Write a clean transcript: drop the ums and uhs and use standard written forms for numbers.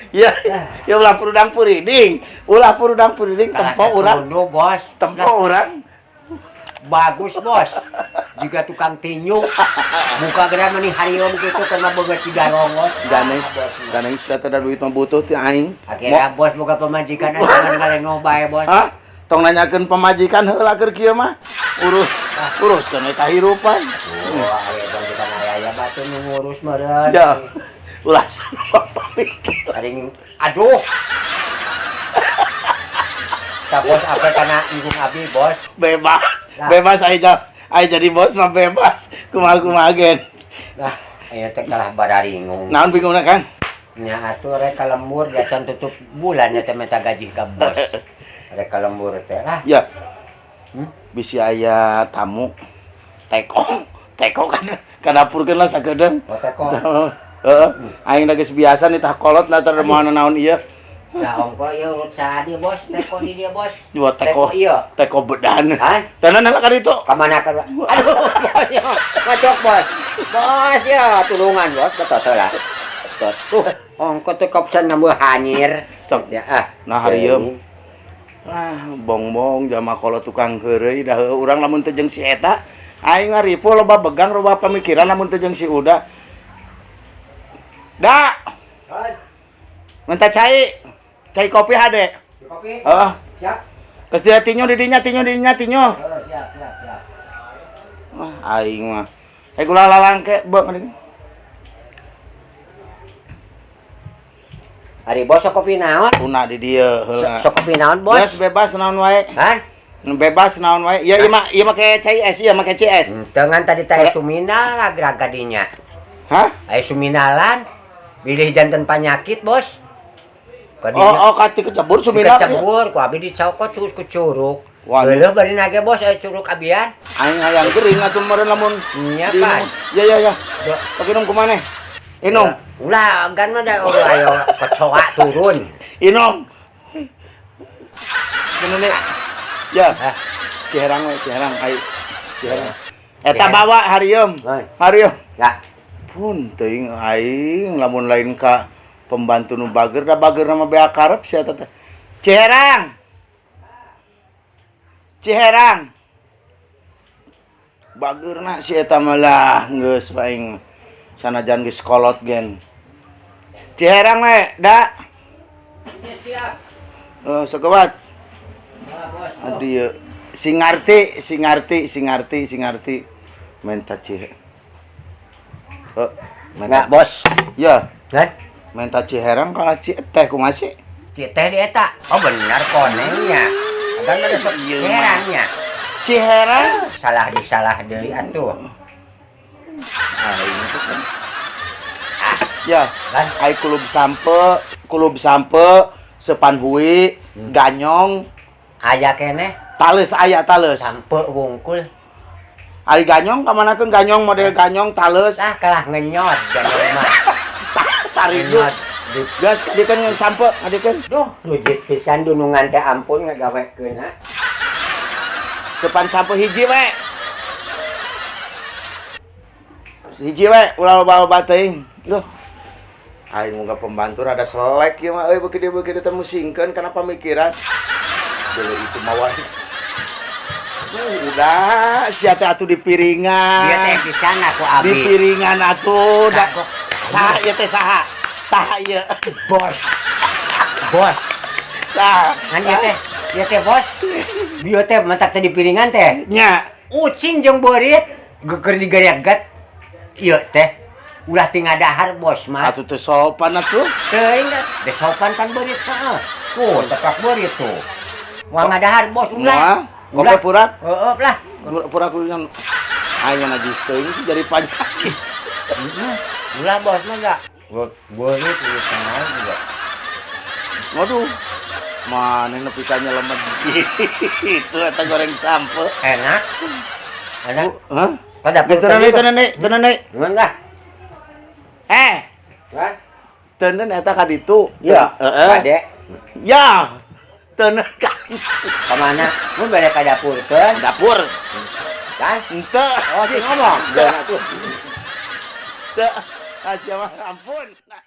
Ya, ya ulah purudang puriding. Ulah purudang puriding tempo urang. Tunduh, bos. Tempo urang. Bagus, bos. Jika tukang tinju. Muka geura meni hariom kitu karena boga tiga rongot. Ganeng, ganeng sia teh da duit mah butuh ti aing. Akhirnya bos boga pamajikan anu ngalengoh bae, bos. Hah? Tong nanyakeun pamajikan heula keur kieu mah. Urus, uruskeun we kahirupan. Wah, aya pamajikan aya batu nu ngurus meureun. Ya. Ulah sarua pamikir. Aring aduh. Tah bos apa kana irung abi, bos? Bebas. Lah. Bebas aing jadi bos mah bebas. Kumaha-kumaha gen. Lah, aya teh kalah bararingung. Naon bingungna, Kang? Nya atuh rek ka lembur gacan tutup bulan nya teh minta gaji ka bos. Rek ka lembur teh lah. Ya. Hmm? Bisi aya tamu. Teko, teko kan ka dapurkeun lah sakedeung. Oh, teko. Heeh. Aing da geus biasa nih tah kolot lah teh moal naon ieu. Lah ongko ieu urut saha dia bos, teko di dia bos. Dua teko. Teko ieu. Teko bedan. Hah? Tenan lah ka ditu. Ka mana ka? Aduh, bos ya. Ngacok bos. Bos ya, tulungan bos, betul lah. Tuh, ongko teh kopsan nambah hanyir. Sok. Ya ah. Nah, harieum. Ah, bongbong jama kolot tukang heureuy dah urang lamun teu jeung si eta. Aing ngaripuh loba begang loba pamikiran lamun teu jeung si Uda. Da, minta cai. Cai kopi hade. Kopi. Heeh. Siap. Geus dia tinyo di dinya, tinyo di dinya, tinyo. Oh, siap, siap, siap. Wah, aing mah. Eh gula lalangke beung. Ari bos sok kopi naon? Una di dieu heula. Sok kopi naon, bos? Geus bebas naon wae. Hah? Bebas naon wae. Ieu ieu mah ieu make cai es, ieu make CS. Dengan tadi teh suminal lah gerak gadinya. Hah? Aya suminalan. Bilih janten panyakit, bos. Oh, oh kati kecebur suminal. Kecebur, ku abi dicokot terus ku curug. Wah. Geuleuh bari nage bos aya curug abian. Aing hayang gering atuh meureun lamun. Nya pan. Ya ya ya. Pak inum kumaneh? Inum. Ulah gan mah da oh, ayo kecoa turun. Inum. Bener ya. Hah? Ciherang we, ciherang ai. Ciherang. Eta bawa harieum. Harieum. Ya. Pun teuing aing lamun lain ka pembantu nu bager da bager mah bea karep sia eta teh. Ciherang. Ciherang. Bageurna si eta mah lah geus aing sanajan geus kolot gen. Ciherang we, da. Siap. Oh, sekewat. Adi sing ngarti, sing ngarti, sing ngarti, sing ngarti. Menta cihe. Oh, menta Enggak, bos. Ya, Kan? menta ciherang kalau ci teh kumaha sih? Ci teh di eta. Oh, benar konengnya. Kan ada sok ciherangnya. Ciherang? Salah disalah deui atuh. Aing sih kan. Ya, Kan? ai kulub sampe, sepan hui, ganyong, Aya keneh tales aya tales. sampe wungkul. Ai ganyong kamanakeun ganyong model ganyong tales. Lah kalah ngenyot ganyong mah. Taridut. Gas kadikeun sampe kadikeun. Duh, rujit pisan dunungan teh ampun ngagawekeun ha. Sepan sampe hiji we. Hiji we ulah loba-loba teuing. Duh. Aing moga pembantu rada selek ieu mah euy beuki dieu teh musingkeun kana pamikiran. Dulu itu mah wae. Udah sia teh atuh di piringan. Dia teh di sana ku abi. Di piringan atuh da. Kagok. Saha ieu teh saha? Saha ieu? Bos. Bos. Saha? Ngan ieu teh bos. Bieu teh mentak teh di piringan teh. Nya. Ucing jeung beurit geukeun digereget. Ieu teh ulah ti ngadahar bos mah. Atuh teu sopan atuh. Teuing da teu sopan kan beurit heeh. Tuh tepak beurit tuh. Moal ngadahar bos ulah. Moal. Oke purak. Heeh lah. Purak kudu aing najis teuing sih jadi penyakit. Ulah bos mah enggak. Beurit ulah kenal juga. Waduh. Mana nepi ka nyelemet gitu eta goreng sampe. Enak. Enak. Hah? Ka dapur Geus tenan tenan tenan. Enggak. Eh, Hah? tenan eta ka ditu. Iya. Heeh. Kade. Ya. Tenan ka ditu. Ka mana? Mun bere ka dapur keun. Dapur. Kan? Henteu. Oh, sih ngomong. Teu. Teu. Ah, sia mah ampun. Nah.